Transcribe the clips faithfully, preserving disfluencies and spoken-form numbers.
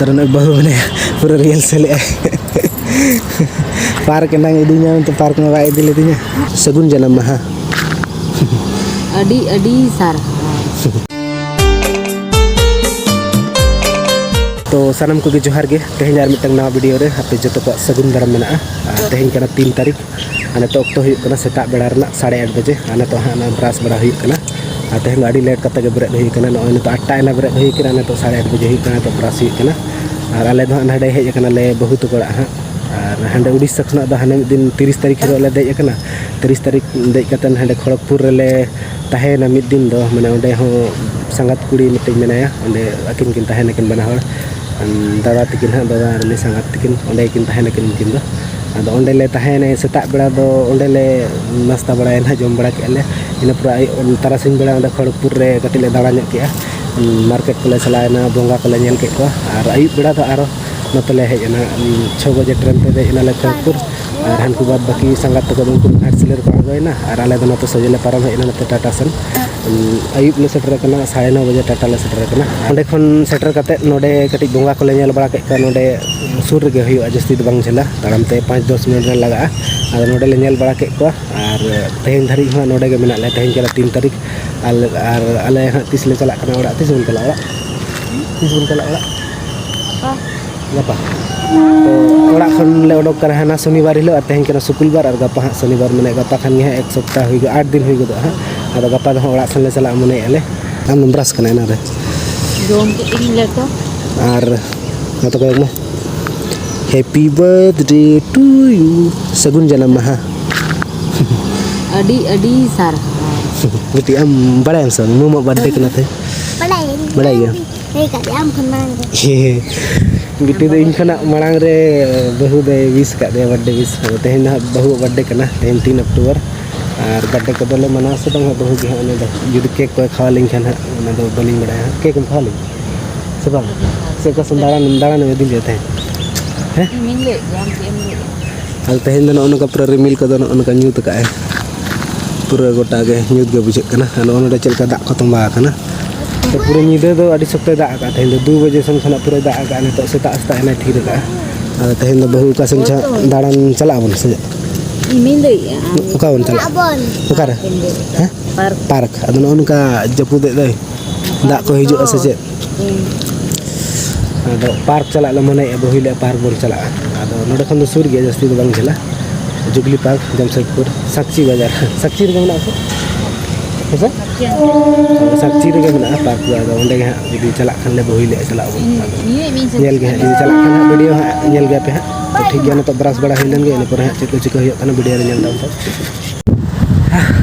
ᱛᱟᱨ ᱱᱩᱭ ᱵᱟᱹᱦᱩ ᱢᱮᱱᱟᱭᱟ, ᱯᱩᱨᱟᱹ reels ᱮ ᱞᱮᱜᱼᱟᱭ᱾ ᱯᱟᱨᱠ ᱮᱱᱟᱝ ᱤᱫᱤᱧᱟ ᱢᱮᱱᱛᱮ ᱯᱟᱨᱠ ᱢᱟ ᱵᱟᱭ ᱤᱫᱤ ᱞᱤᱫᱤᱧᱟ᱾ ᱥᱟᱹᱜᱩᱱ ᱡᱟᱱᱟᱢ ᱢᱟᱦᱟ᱾ ᱟᱹᱰᱤ ᱟᱹᱰᱤ ᱥᱟᱨᱦᱟᱣ᱾ ᱛᱚ ᱥᱟᱱᱟᱢ ᱠᱚᱜᱮ ᱡᱚᱦᱟᱨ ᱜᱮ᱾ ᱛᱮᱦᱮᱧ ᱟᱨ ᱢᱤᱫᱴᱟᱝ ᱱᱟᱣᱟ video ᱨᱮ ᱟᱯᱮ ᱡᱚᱛᱚ ᱠᱚᱣᱟᱜ ᱥᱟᱹᱜᱩᱱ ᱫᱟᱨᱟᱢ ᱢᱮᱱᱟᱜᱼᱟ᱾ ᱟᱨ ᱛᱮᱦᱮᱧ ᱠᱟᱱᱟ ᱛᱤᱱ ᱛᱟᱹᱨᱤᱠᱷ᱾ ᱟᱨ ᱱᱤᱛᱚᱜ ᱚᱠᱛᱚ ᱦᱩᱭᱩᱜ ᱠᱟᱱᱟ ᱥᱮᱛᱟᱜ ᱵᱮᱲᱟ ᱨᱮᱱᱟᱜ ᱥᱟᱲᱮ ᱟᱴ ᱵᱟᱡᱮ᱾ ᱟᱨ ᱱᱤᱛᱚᱜ ᱦᱟᱸᱜ ᱱᱚᱜᱼᱚᱭ brush ᱵᱟᱲᱟ ᱦᱩᱭᱩᱜ ᱠᱟᱱᱟ᱾ ᱟᱨ ᱛᱮᱦᱮᱧ ᱫᱚ ᱟᱹᱰᱤ late ᱠᱟᱛᱮ ᱜᱮ ᱵᱮᱨᱮᱫ ᱦᱩᱭ ᱠᱟᱱᱟ᱾ ᱱᱚᱜᱼᱚᱭ ᱱᱤᱛᱚᱜ ᱟᱴ ᱴᱟ ᱮᱱᱟ ᱵᱮᱨᱮᱫ ᱦᱩᱭ ᱠᱟᱱᱟ, ᱱᱤᱛᱚᱜ ᱥᱟᱲᱮ ᱟᱴ ᱵᱟᱡᱮ ᱦᱩᱭᱩᱜ ᱠᱟᱱᱟ, ᱱᱤᱛᱚᱜ brush ᱦᱩᱭᱩᱜ ᱠᱟᱱᱟ᱾ ᱟᱨ ᱟᱞᱮ ᱫᱚ ᱦᱟᱸᱜ ᱱᱟᱰᱮ ᱦᱮᱡ ᱟᱠᱟᱱᱟᱞᱮ ᱵᱟᱹᱦᱩ ᱛᱟᱠᱚ ᱚᱲᱟᱜ ᱦᱟᱸᱜ᱾ ᱟᱨ ᱦᱟᱸᱰᱮ ᱩᱲᱤᱥᱥᱟ ᱠᱷᱚᱱᱟᱜ ᱫᱚ ᱦᱟᱱᱮ ᱢᱤᱫ ᱫᱤᱱ ᱛᱤᱨᱤᱥ ᱛᱟᱹᱨᱤᱠᱷ ᱦᱤᱞᱳᱜ ᱞᱮ ᱫᱮᱡ ᱟᱠᱟᱱᱟ᱾ ᱛᱤᱨᱤᱥ ᱛᱟᱹᱨᱤᱠᱷ ᱫᱮᱡ ᱠᱟᱛᱮ ᱦᱟᱸᱰᱮ ᱠᱷᱚᱲᱚᱜᱽᱯᱩᱨ ᱨᱮᱞᱮ ᱛᱟᱦᱮᱸᱭᱮᱱᱟ ᱢᱤᱫ ᱫᱤᱱ ᱫᱚ, ᱢᱟᱱᱮ ᱚᱸᱰᱮ ᱦᱚᱸ ᱥᱟᱸᱜᱟᱛ ᱠᱩᱲᱤ ᱢᱤᱫᱴᱮᱱ ᱢᱮᱱᱟᱭᱟ, ᱚᱸᱰᱮ ᱟᱹᱠᱤᱱ ᱠᱤᱱ ᱛᱟᱦᱮᱱᱟᱠᱤᱱ ᱵᱟᱱᱟ ᱦᱚᱲ, ᱫᱟᱫᱟ ᱛᱟᱹᱠᱤᱱ ᱦᱟᱸᱜ, ᱫᱟᱫᱟ ᱟᱨ ᱩᱱᱤ ᱥᱟᱸᱜᱟᱛ ᱛᱟᱹᱠᱤᱱ ᱚᱸᱰᱮ ᱠᱤᱱ ᱛᱟᱦᱮᱱᱟᱠᱤᱱ ᱩᱱᱠᱤᱱ ᱫᱚ᱾ ᱟᱫᱚ ᱚᱸᱰᱮ ᱞᱮ ᱛᱟᱦᱮᱸᱭᱮᱱᱟ ᱥᱮᱛᱟᱜ ᱵᱮᱲᱟ ᱫᱚ, ᱚᱸᱰᱮ ᱞᱮ ᱱᱟᱥᱛᱟ ᱵᱟᱲᱟᱭᱮᱱᱟ, ᱡᱚᱢ ᱵᱟᱲᱟ ᱠᱮᱫᱼᱟ ᱞᱮ᱾ ᱤᱱᱟᱹ ᱯᱚᱨᱮ ᱟᱹᱭᱩᱵ, ᱛᱟᱨᱟᱥᱤᱧ ᱵᱮᱲᱟ ᱚᱸᱰᱮ ᱠᱷᱚᱲᱚᱜᱽᱯᱩᱨ ᱨᱮ ᱠᱟᱹᱴᱤᱡ ᱞᱮ ᱫᱟᱬᱟ ᱧᱚᱜ ᱠᱮᱫᱼᱟ, market ᱠᱚᱞᱮ ᱪᱟᱞᱟᱣᱮᱱᱟ, ᱵᱚᱸᱜᱟ ᱠᱚᱞᱮ ᱧᱮᱞ ᱠᱮᱫ ᱠᱚᱣᱟ᱾ ᱟᱨ ᱟᱹᱭᱩᱵ ᱵᱮᱲᱟ ᱫᱚ ᱟᱨᱚ ᱱᱚᱛᱮ ᱞᱮ ᱦᱮᱡ ᱮᱱᱟ, ᱪᱷᱚ ᱵᱟᱡᱮ train ᱛᱮ ᱫᱮᱡ ᱮᱱᱟᱞᱮ ᱠᱷᱚᱲᱚᱜᱽᱯᱩᱨ᱾ ᱟᱨ ᱦᱟᱱᱠᱩ ᱵᱟᱫ ᱵᱟᱹᱠᱤ ᱥᱟᱸᱜᱟᱛ ᱛᱟᱠᱚ ᱫᱚ ᱩᱱᱠᱩ ᱫᱚ ᱜᱷᱟᱴᱥᱤᱞᱟᱹ ᱨᱮᱠᱚ ᱟᱬᱜᱚᱭᱮᱱᱟ, ᱟᱨ ᱟᱞᱮ ᱫᱚ ᱱᱚᱛᱮ ᱥᱚᱡᱷᱮ ᱞᱮ ᱯᱟᱨᱚᱢ ᱦᱮᱡ ᱮᱱᱟ, ᱱᱚᱛᱮ ᱴᱟᱴᱟ ᱥᱮᱱ᱾ ᱩᱸ, ᱟᱹᱭᱩᱵ ᱞᱮ ᱥᱮᱴᱮᱨ ᱟᱠᱟᱱᱟ, ᱥᱟᱲᱮ ᱱᱚ ᱵᱟᱡᱮ ᱴᱟᱴᱟ ᱞᱮ ᱥᱮᱴᱮᱨ ᱟᱠᱟᱱᱟ᱾ ᱚᱸᱰᱮ ᱠᱷᱚᱱ ᱥᱮᱴᱮᱨ ᱠᱟᱛᱮᱫ ᱱᱚᱰᱮ ᱠᱟᱹᱴᱤᱡ ᱵᱚᱸᱜᱟ ᱠᱚᱞᱮ ᱧᱮᱞ ᱵᱟᱲᱟ ᱠᱮᱫ ᱠᱚᱣᱟ᱾ ᱱᱚᱰᱮ ᱥᱩᱨ ᱨᱮᱜᱮ ᱦᱩᱭᱩᱜᱼᱟ, ᱡᱟᱹᱥᱛᱤ ᱫᱚ ᱵᱟᱝ ᱡᱷᱟᱹᱞᱟ, ᱛᱟᱲᱟᱢ ᱛᱮ ᱯᱟᱸᱪ ᱫᱚᱥ ᱢᱤᱱᱤᱴ ᱜᱟᱱ ᱞᱟᱜᱟᱜᱼᱟ᱾ ᱟᱫᱚ ᱱᱚᱰᱮ ᱞᱮ ᱧᱮᱞ ᱵᱟᱲᱟ ᱠᱮᱫ ᱠᱚᱣᱟ, ᱟᱨ ᱛᱮᱦᱮᱧ ᱫᱷᱟᱹᱨᱤᱡ ᱦᱚᱸ ᱱᱚᱰᱮ ᱜᱮ ᱢᱮᱱᱟᱜ ᱞᱮᱭᱟ᱾ ᱛᱮᱦᱮᱧ ᱠᱟᱱᱟ ᱛᱤᱱ ᱛᱟᱹᱨᱤᱠᱷ, ᱟᱨ, ᱟᱨ ᱟᱞᱮ ᱦᱟᱸᱜ ᱛᱤᱥ ᱞᱮ ᱪᱟᱞᱟᱜ ᱠᱟᱱᱟ ᱚᱲᱟᱜ, ᱛᱤᱥ ᱵᱚᱱ ᱪᱟᱞᱟᱜᱼᱟ ᱚᱲᱟᱜ? ᱛᱤᱥ ᱵᱚᱱ ᱪᱟᱞᱟᱜᱼᱟ ᱚᱲᱟᱜ? ᱜᱟᱯᱟ᱾ ᱛᱚ, ᱚᱲᱟᱜ ᱠᱷᱚᱱ ᱞᱮ ᱚᱰᱚᱠ ᱠᱟᱱᱟ ᱦᱟᱱᱟ ᱥᱚᱱᱤᱵᱟᱨ ᱦᱤᱞᱳᱜ, ᱟᱨ ᱛᱮᱦᱮᱧ ᱠᱟᱱᱟ ᱥᱩᱠᱩᱞᱵᱟᱨ, ᱟᱨ ᱜᱟᱯᱟ ᱦᱟᱸᱜ ᱥᱚᱱᱤᱵᱟᱨ, ᱢᱟᱱᱮ ᱜᱟᱯᱟ ᱠᱷᱟᱱ ᱜᱮ ᱦᱟᱸᱜ ᱮᱠ ᱥᱚᱯᱛᱟᱦᱚ ᱦᱩᱭ ᱜᱚᱫᱚᱜᱼᱟ, ᱟᱴ ᱫᱤᱱ ᱦᱩᱭ ᱜᱚᱫᱚᱜᱼᱟ ᱦᱟᱸᱜ᱾ ᱟᱫᱚ ᱜᱟᱯᱟ ᱫᱚ ᱦᱟᱸᱜ ᱚᱲᱟᱜ ᱥᱮᱱ ᱞᱮ ᱪᱟᱞᱟᱜᱼᱟ ᱢᱚᱱᱮᱭᱮᱫᱼᱟ ᱞᱮ᱾ ᱟᱢ ᱫᱚᱢ brush ᱠᱟᱱᱟ ᱮᱱᱟᱝ ᱨᱮ? ᱡᱚᱢ ᱠᱮᱫ ᱛᱤᱧ ᱞᱮᱴᱚ᱾ ᱟᱨ ᱱᱚᱛᱮ ᱠᱚᱭᱚᱜ ᱢᱮ᱾ Happy birthday to you. ᱥᱟᱹᱜᱩᱱ ᱡᱟᱱᱟᱢ ᱢᱟᱦᱟ᱾ ᱟᱹᱰᱤ ᱟᱹᱰᱤ ᱥᱟᱨᱦᱟᱣ᱾ ᱵᱤᱴᱤ, ᱟᱢ ᱵᱟᱲᱟᱭᱟᱢ ᱥᱮ ᱵᱟᱝ ᱢᱟᱢᱟ ᱟᱜ birthday ᱠᱟᱱᱟ ᱛᱮ? ᱵᱟᱲᱟᱭᱟᱹᱧ᱾ ᱵᱟᱲᱟᱭ ᱜᱮᱭᱟᱢ? ᱞᱟᱹᱭ ᱠᱟᱜ ᱞᱮᱭᱟ ᱟᱢ ᱠᱷᱚᱱ ᱢᱟᱲᱟᱝ ᱨᱮ᱾ ᱵᱤᱴᱤ ᱫᱚ ᱤᱧ ᱠᱷᱚᱱᱟᱜ ᱢᱟᱲᱟᱝ ᱨᱮ ᱵᱟᱹᱦᱩ ᱫᱚᱭ wish ᱟᱠᱟᱫ ᱫᱮᱭᱟ birthday wish᱾ ᱟᱫᱚ ᱛᱮᱦᱮᱧ ᱫᱚ ᱦᱟᱸᱜ ᱵᱟᱹᱦᱩᱣᱟᱜ birthday ᱠᱟᱱᱟ, ᱛᱮᱦᱮᱧ ᱛᱤᱱ October᱾ ᱟᱨ birthday ᱠᱚᱫᱚ ᱞᱮ ᱢᱟᱱᱟᱣᱟ ᱥᱮ ᱵᱟᱝ ᱦᱟᱸᱜ ᱵᱟᱹᱦᱩ ᱜᱮ ᱦᱟᱸᱜ ᱩᱱᱤ ᱫᱚ, ᱡᱩᱫᱤ cake ᱠᱚᱭ ᱠᱷᱟᱣᱟ ᱞᱤᱧ ᱠᱷᱟᱱ ᱦᱟᱸᱜ, ᱚᱱᱟ ᱫᱚ ᱵᱟᱹᱞᱤᱧ ᱵᱟᱲᱟᱭᱟ ᱦᱟᱸᱜ᱾ Cake ᱮᱢ ᱠᱷᱟᱣᱟ ᱞᱤᱧ ᱥᱮ ᱵᱟᱝ? ᱥᱮ ᱚᱠᱟ ᱥᱮᱱ ᱫᱟᱬᱟᱱ, ᱫᱟᱬᱟᱱ ᱮᱢ ᱤᱫᱤ ᱞᱮᱭᱟ ᱛᱮᱦᱮᱧ? ᱦᱮᱸ? ᱤᱧᱤᱧ ᱞᱟᱹᱭᱮᱫ ᱜᱮᱭᱟ, ᱟᱢ ᱪᱮᱫ ᱮᱢ ᱞᱟᱹᱭᱮᱫᱼᱟ? ᱟᱫᱚ ᱛᱮᱦᱮᱧ ᱫᱚ ᱱᱚᱜᱼᱚ ᱱᱚᱝᱠᱟ ᱯᱩᱨᱟᱹ ᱨᱤᱢᱤᱞ ᱠᱚᱫᱚ ᱱᱚᱜᱼᱚ ᱱᱚᱝᱠᱟ ᱧᱩᱛ ᱟᱠᱟᱫᱼᱟᱭ᱾ ᱯᱩᱨᱟᱹ ᱜᱚᱴᱟ ᱜᱮ ᱧᱩᱛ ᱜᱮ ᱵᱩᱡᱷᱟᱹᱜ ᱠᱟᱱᱟ᱾ ᱟᱨ ᱱᱚᱜᱼᱚ ᱱᱚᱰᱮ ᱪᱮᱫ ᱞᱮᱠᱟ ᱫᱟᱜ ᱠᱚ ᱛᱚᱸᱵᱟ ᱟᱠᱟᱱᱟ᱾ ᱛᱚ ᱯᱩᱨᱟᱹ ᱧᱤᱫᱟᱹ ᱫᱚ ᱟᱹᱰᱤ ᱥᱚᱠᱛᱚᱭ ᱫᱟᱜ ᱟᱠᱟᱫ, ᱛᱮᱦᱮᱧ ᱫᱚ ᱫᱩ ᱵᱟᱡᱮ ᱥᱮᱱ ᱠᱷᱚᱱᱟᱜ ᱯᱩᱨᱟᱹᱭ ᱫᱟᱜ ᱟᱠᱟᱫ, ᱱᱤᱛᱚᱜ ᱥᱮᱛᱟᱜ ᱥᱮᱛᱟᱜ ᱮᱱᱟᱭ ᱛᱷᱤᱨ ᱟᱠᱟᱫᱼᱟ᱾ ᱟᱫᱚ ᱛᱮᱦᱮᱧ ᱫᱚ ᱵᱟᱹᱦᱩ ᱚᱠᱟ ᱥᱮᱱ ᱪᱚ ᱫᱟᱬᱟᱱ ᱪᱟᱞᱟᱜ ᱟᱵᱚᱱ ᱥᱮ ᱪᱮᱫ? ᱤᱧᱤᱧ ᱞᱟᱹᱭᱮᱫᱼᱟ᱾ ᱚᱠᱟ ᱵᱚᱱ ᱪᱟᱞᱟᱜᱼᱟ? ᱚᱠᱟᱨᱮ? ᱦᱮᱸ? ᱯᱟᱨᱠ᱾ ᱯᱟᱨᱠ᱾ ᱟᱫᱚ ᱱᱚᱜᱼᱚ ᱱᱚᱝᱠᱟ ᱡᱟᱹᱯᱩᱫᱮᱫ ᱫᱚᱭ, ᱫᱟᱜ ᱠᱚ ᱦᱤᱡᱩᱜᱼᱟ ᱥᱮ ᱪᱮᱫ? ᱦᱩᱸ᱾ ᱟᱫᱚ ᱯᱟᱨᱠ ᱪᱟᱞᱟᱜ ᱞᱮ ᱢᱚᱱᱮᱭᱮᱫᱼᱟ, ᱵᱟᱹᱦᱩ ᱞᱮ ᱯᱟᱨᱠ ᱵᱚᱱ ᱪᱟᱞᱟᱜᱼᱟ᱾ ᱟᱫᱚ ᱱᱚᱸᱰᱮ ᱠᱷᱚᱱ ᱫᱚ ᱥᱩᱨ ᱜᱮᱭᱟ, ᱡᱟᱹᱥᱛᱤ ᱫᱚ ᱵᱟᱝ ᱡᱷᱟᱹᱞᱟ᱾ ᱡᱩᱵᱽᱞᱤ ᱯᱟᱨᱠ, ᱡᱟᱢᱥᱮᱫᱽᱯᱩᱨ, ᱥᱟᱠᱪᱤ ᱵᱟᱡᱟᱨ᱾ ᱥᱟᱠᱪᱤ ᱨᱮᱜᱮ ᱢᱮᱱᱟᱜᱼᱟ ᱥᱮ? ᱦᱮᱸ ᱥᱮ? ᱥᱟᱠᱪᱤ ᱨᱮᱜᱮ ᱢᱮᱱᱟᱜᱼᱟ ᱯᱟᱨᱠ ᱫᱚ᱾ ᱟᱫᱚ ᱚᱸᱰᱮ ᱜᱮ ᱦᱟᱸᱜ ᱡᱩᱫᱤ ᱪᱟᱞᱟᱜ ᱠᱷᱟᱱ ᱞᱮ, ᱵᱟᱹᱦᱩ ᱞᱮ ᱪᱟᱞᱟᱜ ᱟᱵᱚᱱ᱾ ᱟᱫᱚ ᱧᱮᱞ ᱜᱮ ᱦᱟᱸᱜ, ᱡᱩᱫᱤ ᱪᱟᱞᱟᱜ ᱠᱷᱟᱱ ᱦᱟᱸᱜ ᱵᱷᱤᱰᱤᱭᱳ ᱦᱟᱸᱜ ᱧᱮᱞ ᱜᱮᱭᱟ ᱯᱮ ᱦᱟᱸᱜ᱾ ᱛᱚ ᱴᱷᱤᱠ ᱜᱮᱭᱟ, ᱱᱤᱛᱚᱜ ᱵᱨᱟᱥ ᱵᱟᱲᱟ ᱦᱩᱭ ᱞᱮᱱ ᱜᱮ, ᱤᱱᱟᱹ ᱯᱚᱨᱮ ᱦᱟᱸᱜ ᱪᱮᱫ ᱠᱚ ᱪᱤᱠᱟᱹ ᱦᱩᱭᱩᱜ ᱠᱟᱱᱟ ᱵᱷᱤᱰᱤᱭᱳ ᱨᱮ ᱧᱮᱞ ᱛᱟᱵᱚᱱ ᱯᱮ᱾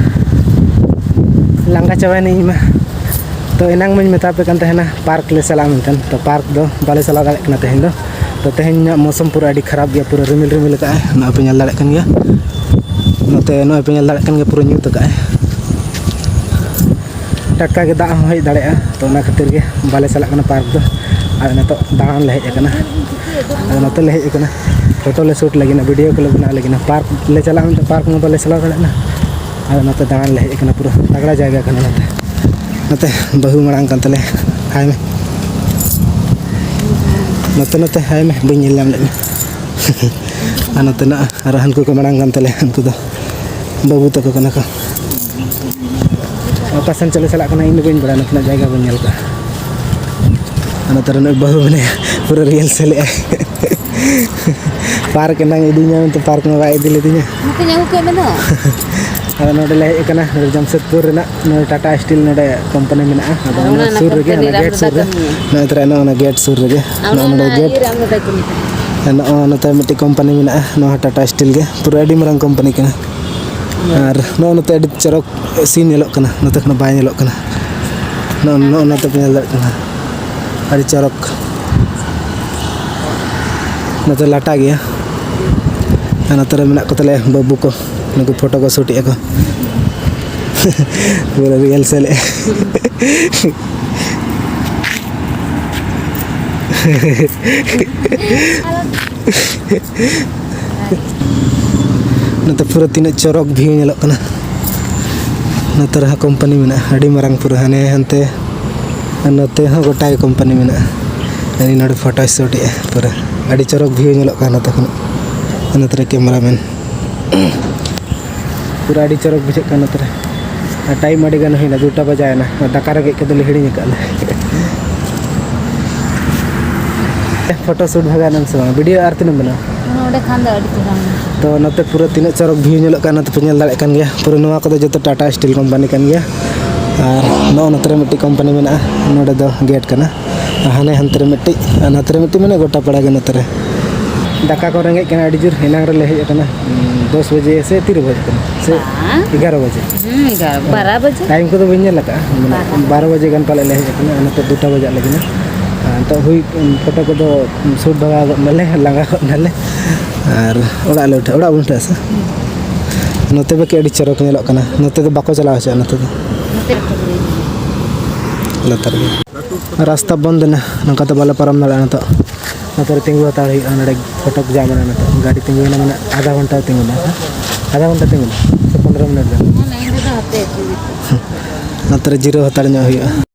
ᱞᱟᱸᱜᱟ ᱪᱟᱵᱟᱭᱮᱱᱟᱹᱧ ᱤᱧ ᱢᱟ᱾ ᱛᱚ ᱮᱱᱟᱝ ᱢᱟᱧ ᱢᱮᱛᱟ ᱯᱮ ᱠᱟᱱ ᱛᱟᱦᱮᱱᱟ ᱯᱟᱨᱠ ᱞᱮ ᱪᱟᱞᱟᱜᱼᱟ ᱢᱮᱱᱛᱮ, ᱛᱚ ᱯᱟᱨᱠ ᱫᱚ ᱵᱟᱞᱮ ᱪᱟᱞᱟᱣ ᱫᱟᱲᱮᱭᱟᱜ ᱠᱟᱱᱟ ᱛᱮᱦᱮᱧ ᱫᱚ᱾ ᱛᱚ ᱛᱮᱦᱮᱧᱟᱜ ᱢᱳᱥᱚᱢ ᱯᱩᱨᱟᱹ ᱟᱹᱰᱤ ᱠᱷᱟᱨᱟᱯ ᱜᱮᱭᱟ, ᱯᱩᱨᱟᱹ ᱨᱤᱢᱤᱞ ᱨᱤᱢᱤᱞ ᱟᱠᱟᱫᱼᱟᱭ, ᱱᱚᱜᱼᱚᱭ ᱯᱮ ᱧᱮᱞ ᱫᱟᱲᱮᱭᱟᱜ ᱠᱟᱱ ᱜᱮᱭᱟ᱾ ᱱᱚᱛᱮ ᱱᱚᱜᱼᱚᱭ ᱯᱮ ᱧᱮᱞ ᱫᱟᱲᱮᱭᱟᱜ ᱠᱟᱱ ᱜᱮᱭᱟ, ᱯᱩᱨᱟᱹ ᱧᱩᱛ ᱟᱠᱟᱫᱼᱟᱭ᱾ ᱴᱟᱴᱠᱟ ᱜᱮ ᱫᱟᱜ ᱦᱚᱸ ᱦᱮᱡ ᱫᱟᱲᱮᱭᱟᱜᱼᱟ, ᱛᱚ ᱚᱱᱟ ᱠᱷᱟᱹᱛᱤᱨ ᱜᱮ ᱵᱟᱞᱮ ᱪᱟᱞᱟᱜ ᱠᱟᱱᱟ ᱯᱟᱨᱠ ᱫᱚ᱾ ᱟᱨ ᱱᱤᱛᱚᱜ ᱫᱟᱬᱟᱱ ᱞᱮ ᱦᱮᱡ ᱟᱠᱟᱱᱟ᱾ ᱟᱫᱚ ᱱᱚᱛᱮ ᱞᱮ ᱦᱮᱡ ᱟᱠᱟᱱᱟ ᱯᱷᱳᱴᱳ ᱞᱮ ᱥᱩᱴ ᱞᱟᱹᱜᱤᱫ, ᱵᱷᱤᱰᱤᱭᱳ ᱠᱚᱞᱮ ᱵᱮᱱᱟᱣ ᱞᱟᱹᱜᱤᱫ᱾ ᱯᱟᱨᱠ ᱞᱮ ᱪᱟᱞᱟᱜᱼᱟ ᱢᱮᱱᱛᱮ ᱯᱟᱨᱠ ᱢᱟ ᱵᱟᱞᱮ ᱪᱟᱞᱟᱣ ᱫᱟᱲᱮᱭᱟᱜᱼᱟ᱾ ᱟᱫᱚ ᱱᱚᱛᱮ ᱫᱟᱬᱟᱱ ᱞᱮ ᱦᱮᱡ ᱟᱠᱟᱱᱟ, ᱯᱩᱨᱟᱹ ᱛᱟᱜᱲᱟ ᱡᱟᱭᱜᱟ ᱠᱟᱱᱟ ᱱᱚᱛᱮ᱾ ᱱᱚᱛᱮ ᱵᱟᱹᱦᱩ ᱢᱟᱲᱟᱝ ᱠᱟᱱ ᱛᱟᱞᱮᱭᱟ, ᱦᱟᱭ ᱢᱮ᱾ ᱱᱚᱛᱮ ᱱᱚᱛᱮ ᱦᱟᱭ ᱢᱮ, ᱵᱟᱹᱧ ᱧᱮᱞ ᱧᱟᱢ ᱞᱮᱫ ᱢᱮ᱾ ᱟᱨ ᱱᱚᱛᱮᱱᱟᱜ ᱟᱨ ᱦᱟᱱᱠᱩ ᱠᱚ ᱢᱟᱲᱟᱝ ᱠᱟᱱ ᱛᱟᱞᱮᱭᱟ, ᱩᱱᱠᱩ ᱫᱚ ᱵᱟᱹᱵᱩ ᱛᱟᱠᱚ ᱠᱟᱱᱟ ᱠᱚ᱾ ᱚᱠᱟ ᱥᱮᱱ ᱪᱚᱞᱮ ᱪᱟᱞᱟᱜ ᱠᱟᱱᱟ, ᱤᱧ ᱫᱚ ᱵᱟᱹᱧ ᱵᱟᱲᱟᱭᱟ, ᱱᱚᱛᱮᱱᱟᱜ ᱡᱟᱭᱜᱟ ᱵᱟᱹᱧ ᱧᱮᱞ ᱠᱟᱜᱼᱟ᱾ ᱟᱨ ᱱᱚᱛᱮ ᱨᱮ ᱱᱩᱭ ᱵᱟᱹᱦᱩ ᱢᱮᱱᱟᱭᱟ, ᱯᱩᱨᱟᱹ ᱨᱤᱦᱟᱨᱥᱮᱞ ᱮᱫᱟᱭ᱾ ᱯᱟᱨᱠ ᱮᱱᱟᱝ ᱤᱫᱤᱧᱟ ᱢᱮᱱᱛᱮ ᱯᱟᱨᱠ ᱢᱟ ᱵᱟᱭ ᱤᱫᱤ ᱞᱤᱫᱤᱧᱟ᱾ ᱱᱚᱛᱮᱧ ᱟᱹᱜᱩ ᱠᱮᱫ ᱢᱮ ᱫᱚ᱾ ᱟᱫᱚ ᱱᱚᱰᱮ ᱞᱮ ᱦᱮᱡ ᱟᱠᱟᱱᱟ, ᱱᱚᱰᱮ ᱡᱟᱢᱥᱮᱫᱽᱯᱩᱨ ᱨᱮᱱᱟᱜ ᱱᱚᱰᱮ ᱴᱟᱴᱟ ᱥᱴᱤᱞ ᱱᱚᱰᱮ ᱠᱳᱢᱯᱟᱱᱤ ᱢᱮᱱᱟᱜᱼᱟ᱾ ᱟᱫᱚ ᱚᱱᱟ ᱚᱱᱟ ᱥᱩᱨ ᱨᱮᱜᱮ, ᱠᱳᱢᱯᱟᱱᱤ ᱨᱮ ᱚᱱᱟ ᱟᱢ ᱜᱮᱴ ᱫᱟᱫᱟ ᱥᱩᱨ ᱨᱮ, ᱠᱟᱹᱢᱤᱭᱟᱹ᱾ ᱱᱚᱜᱼᱚᱭ ᱛᱚᱨᱟ ᱱᱚᱜᱼᱚ ᱱᱟ ᱜᱮᱴ ᱥᱩᱨ ᱨᱮᱜᱮ, ᱟᱨ ᱱᱚᱜᱼᱚ ᱚᱱᱟ ᱱᱚᱰᱮ ᱜᱮᱴ, ᱤᱭᱟᱹ ᱨᱮ ᱟᱢ ᱫᱟᱫᱟ ᱠᱟᱹᱢᱤ ᱠᱟᱱᱟ᱾ ᱱᱚᱜᱼᱚ ᱱᱚᱛᱮ ᱢᱤᱫᱴᱮᱡ ᱠᱳᱢᱯᱟᱱᱤ ᱢᱮᱱᱟᱜᱼᱟ, ᱱᱚᱣᱟ ᱴᱟᱴᱟ ᱥᱴᱤᱞ ᱜᱮ, ᱯᱩᱨᱟᱹ ᱟᱹᱰᱤ ᱢᱟᱨᱟᱝ ᱠᱳᱢᱯᱟᱱᱤ ᱠᱟᱱᱟ᱾ ᱟᱨ ᱱᱚᱜᱼᱚ ᱱᱚᱛᱮ ᱟᱹᱰᱤ ᱪᱚᱨᱚᱠ ᱥᱤᱱ ᱧᱮᱞᱚᱜ ᱠᱟᱱᱟ, ᱱᱚᱛᱮ ᱠᱷᱚᱱᱟᱜ ᱵᱟᱭ ᱧᱮᱞᱚᱜ ᱠᱟᱱᱟ᱾ ᱱᱚᱜᱼᱚ, ᱱᱚᱜᱼᱚ ᱱᱚᱛᱮ ᱯᱮ ᱧᱮᱞ ᱫᱟᱲᱮᱭᱟᱜ ᱠᱟᱱᱟ, ᱟᱹᱰᱤ ᱪᱚᱨᱚᱠ᱾ ᱱᱚᱛᱮ ᱞᱟᱴᱟ ᱜᱮᱭᱟ᱾ ᱟᱨ ᱱᱚᱛᱮ ᱨᱮ ᱢᱮᱱᱟᱜ ᱠᱚ ᱛᱟᱞᱮᱭᱟ ᱵᱟᱹᱵᱩ ᱠᱚ, ᱱᱩᱠᱩ ᱯᱷᱳᱴᱳ ᱠᱚ ᱥᱩᱴ ᱮᱫᱼᱟ ᱠᱚ᱾ ᱯᱩᱨᱟᱹ ᱨᱤᱦᱟᱨᱥᱮᱞ ᱮᱫᱼᱟ᱾ ᱱᱚᱛᱮ ᱯᱩᱨᱟᱹ ᱛᱤᱱᱟᱹᱜ ᱪᱚᱨᱚᱠ ᱵᱷᱤᱭᱩ ᱧᱮᱞᱚᱜ ᱠᱟᱱᱟ᱾ ᱱᱚᱛᱮ ᱨᱮᱦᱚᱸ ᱠᱳᱢᱯᱟᱱᱤ ᱢᱮᱱᱟᱜᱼᱟ, ᱟᱹᱰᱤ ᱢᱟᱨᱟᱝ ᱯᱩᱨᱟᱹ ᱦᱟᱱᱮ ᱦᱟᱱᱛᱮ ᱟᱨ ᱱᱚᱛᱮ ᱦᱚᱸ ᱜᱚᱴᱟ ᱜᱮ ᱠᱳᱢᱯᱟᱱᱤ ᱢᱮᱱᱟᱜᱼᱟ᱾ ᱟᱨ ᱤᱧ ᱱᱚᱰᱮ ᱯᱷᱳᱴᱳᱭ ᱥᱩᱴᱮᱜᱼᱟ ᱯᱩᱨᱟᱹ᱾ ᱟᱹᱰᱤ ᱪᱚᱨᱚᱠ ᱵᱷᱤᱭᱩ ᱧᱮᱞᱚᱜ ᱠᱟᱱᱟ ᱱᱚᱛᱮ ᱠᱷᱚᱱᱟᱜ᱾ ᱟᱨ ᱱᱚᱛᱮ ᱨᱮ ᱠᱮᱢᱮᱨᱟᱢᱮᱱ᱾ ᱯᱩᱨᱟᱹ ᱟᱹᱰᱤ ᱪᱚᱨᱚᱠ ᱵᱩᱡᱷᱟᱹᱜ ᱠᱟᱱᱟ ᱱᱚᱛᱮ ᱨᱮ᱾ ᱟᱨ ᱴᱟᱭᱤᱢ ᱟᱹᱰᱤ ᱜᱟᱱ ᱦᱩᱭᱱᱟ, ᱫᱩᱴᱟ ᱵᱟᱡᱟᱣᱮᱱᱟ᱾ ᱟᱨ ᱫᱟᱠᱟ ᱨᱮᱸᱜᱮᱡ ᱠᱚᱫᱚᱞᱮ ᱦᱤᱲᱤᱧ ᱟᱠᱟᱫ ᱞᱮ᱾ ᱯᱷᱳᱴᱳ ᱥᱩᱴ ᱵᱷᱟᱜᱟᱣ ᱮᱱᱟᱢ ᱥᱮ ᱵᱟᱝ? ᱵᱷᱤᱰᱤᱭᱳ ᱟᱨ ᱛᱤᱱᱟᱹᱜ ᱵᱮᱱᱟᱣᱟ? ᱚᱸᱰᱮ ᱠᱷᱟᱱ ᱫᱚ ᱟᱹᱰᱤ ᱪᱮᱦᱨᱟ ᱢᱮᱱᱟᱜᱼᱟ᱾ ᱛᱚ ᱱᱚᱛᱮ ᱯᱩᱨᱟᱹ ᱛᱤᱱᱟᱹᱜ ᱪᱚᱨᱚᱠ ᱵᱷᱤᱭᱩ ᱧᱮᱞᱚᱜ ᱠᱟᱱᱟ, ᱱᱚᱛᱮ ᱯᱮ ᱧᱮᱞ ᱫᱟᱲᱮᱭᱟᱜ ᱠᱟᱱ ᱜᱮᱭᱟ᱾ ᱯᱩᱨᱟᱹ ᱱᱚᱣᱟ ᱠᱚᱫᱚ ᱡᱚᱛᱚ ᱴᱟᱴᱟ ᱥᱴᱤᱞ ᱠᱳᱢᱯᱟᱱᱤ ᱠᱟᱱ ᱜᱮᱭᱟ᱾ ᱟᱨ ᱱᱚᱜᱼᱚ ᱱᱚᱛᱮ ᱨᱮ ᱢᱤᱫᱴᱤᱡ ᱠᱳᱢᱯᱟᱱᱤ ᱢᱮᱱᱟᱜᱼᱟ, ᱱᱚᱰᱮ ᱫᱚ ᱜᱮᱴ ᱠᱟᱱᱟ᱾ ᱟᱨ ᱦᱟᱱᱮ ᱦᱟᱱᱛᱮ ᱨᱮ ᱢᱤᱫᱴᱤᱡ, ᱟᱨ ᱱᱚᱛᱮ ᱨᱮ ᱢᱤᱫᱴᱤᱡ, ᱢᱟᱱᱮ ᱜᱚᱴᱟ ᱯᱟᱲᱟ ᱜᱮ ᱱᱚᱛᱮ ᱨᱮ᱾ ᱫᱟᱠᱟ ᱠᱚ ᱨᱮᱸᱜᱮᱡ ᱠᱟᱱᱟ ᱟᱹᱰᱤ ᱡᱳᱨ, ᱮᱱᱟᱝ ᱨᱮᱞᱮ ᱦᱮᱡ ᱟᱠᱟᱱᱟ᱾ ᱫᱚᱥ ᱵᱟᱡᱮ ᱥᱮ ᱛᱤᱨᱮ ᱵᱟᱡᱟᱜ ᱠᱟᱱᱟ? ᱥᱮ ᱵᱟᱝ᱾ ᱮᱜᱟᱨᱚ ᱵᱟᱡᱮ? ᱦᱩᱸ, ᱮᱜᱟᱨᱚ, ᱵᱟᱨᱚ ᱵᱟᱡᱮ᱾ ᱴᱟᱭᱤᱢ ᱠᱚᱫᱚ ᱵᱟᱹᱧ ᱧᱮᱞ ᱟᱠᱟᱫᱼᱟ, ᱢᱟᱱᱮ ᱵᱟᱨᱚ᱾ ᱵᱟᱨᱚ ᱵᱟᱡᱮ ᱜᱟᱱ ᱯᱟᱞᱮ ᱞᱮ ᱦᱮᱡ ᱟᱠᱟᱱᱟ᱾ ᱟᱨ ᱱᱤᱛᱚᱜ ᱫᱩᱴᱟ ᱵᱟᱡᱟᱜ ᱞᱟᱹᱜᱤᱫ ᱱᱟ᱾ ᱟᱨ ᱱᱤᱛᱚᱜ ᱦᱩᱭ, ᱯᱷᱳᱴᱳ ᱠᱚᱫᱚ ᱥᱩᱴ ᱵᱷᱟᱜᱟᱣ ᱜᱚᱫ ᱱᱟᱞᱮ, ᱞᱟᱸᱜᱟ ᱜᱚᱫ ᱱᱟᱞᱮ᱾ ᱟᱨ ᱚᱲᱟᱜ ᱞᱮ ᱩᱴᱷᱟᱹᱜᱼᱟ, ᱚᱲᱟᱜ ᱵᱚᱱ ᱩᱴᱷᱟᱹᱜᱼᱟ ᱥᱮ? ᱱᱚᱛᱮ ᱵᱟᱹᱠᱤ ᱟᱹᱰᱤ ᱪᱚᱨᱚᱠ ᱧᱮᱞᱚᱜ ᱠᱟᱱᱟ᱾ ᱱᱚᱛᱮ ᱫᱚ ᱵᱟᱠᱚ ᱪᱟᱞᱟᱣ ᱦᱚᱪᱚᱜᱼᱟ, ᱱᱚᱛᱮ ᱫᱚ᱾ ᱱᱚᱛᱮ ᱨᱮ᱾ ᱞᱟᱛᱟᱨ ᱜᱮ᱾ ᱨᱟᱥᱛᱟ ᱵᱚᱱᱫ ᱮᱱᱟ, ᱱᱚᱝᱠᱟ ᱛᱮ ᱵᱟᱞᱮ ᱯᱟᱨᱚᱢ ᱫᱟᱲᱮᱭᱟᱜᱼᱟ ᱱᱤᱛᱚᱜ᱾ ᱱᱚᱛᱮ ᱨᱮ ᱛᱤᱸᱜᱩ ᱦᱟᱛᱟᱲ ᱦᱩᱭᱩᱜᱼᱟ, ᱱᱚᱰᱮ ᱯᱷᱳᱴᱳ ᱡᱟᱢ ᱮᱱᱟ ᱱᱤᱛᱚᱜ᱾ ᱜᱟᱹᱰᱤ ᱛᱤᱸᱜᱩᱭᱮᱱᱟ, ᱢᱟᱱᱮ ᱟᱫᱷᱟ ᱜᱷᱚᱱᱴᱟ ᱛᱤᱸᱜᱩᱱᱟ, ᱟᱫᱷᱟ ᱜᱷᱚᱱᱴᱟ ᱛᱤᱸᱜᱩᱱᱟ ᱥᱮ ᱯᱚᱱᱫᱽᱨᱚ ᱢᱤᱱᱤᱴ ᱜᱟᱱ᱾ ᱱᱚᱛᱮ ᱨᱮ ᱡᱤᱨᱟᱹᱣ ᱦᱟᱛᱟᱲ ᱧᱚᱜ ᱦᱩᱭᱩᱜᱼᱟ᱾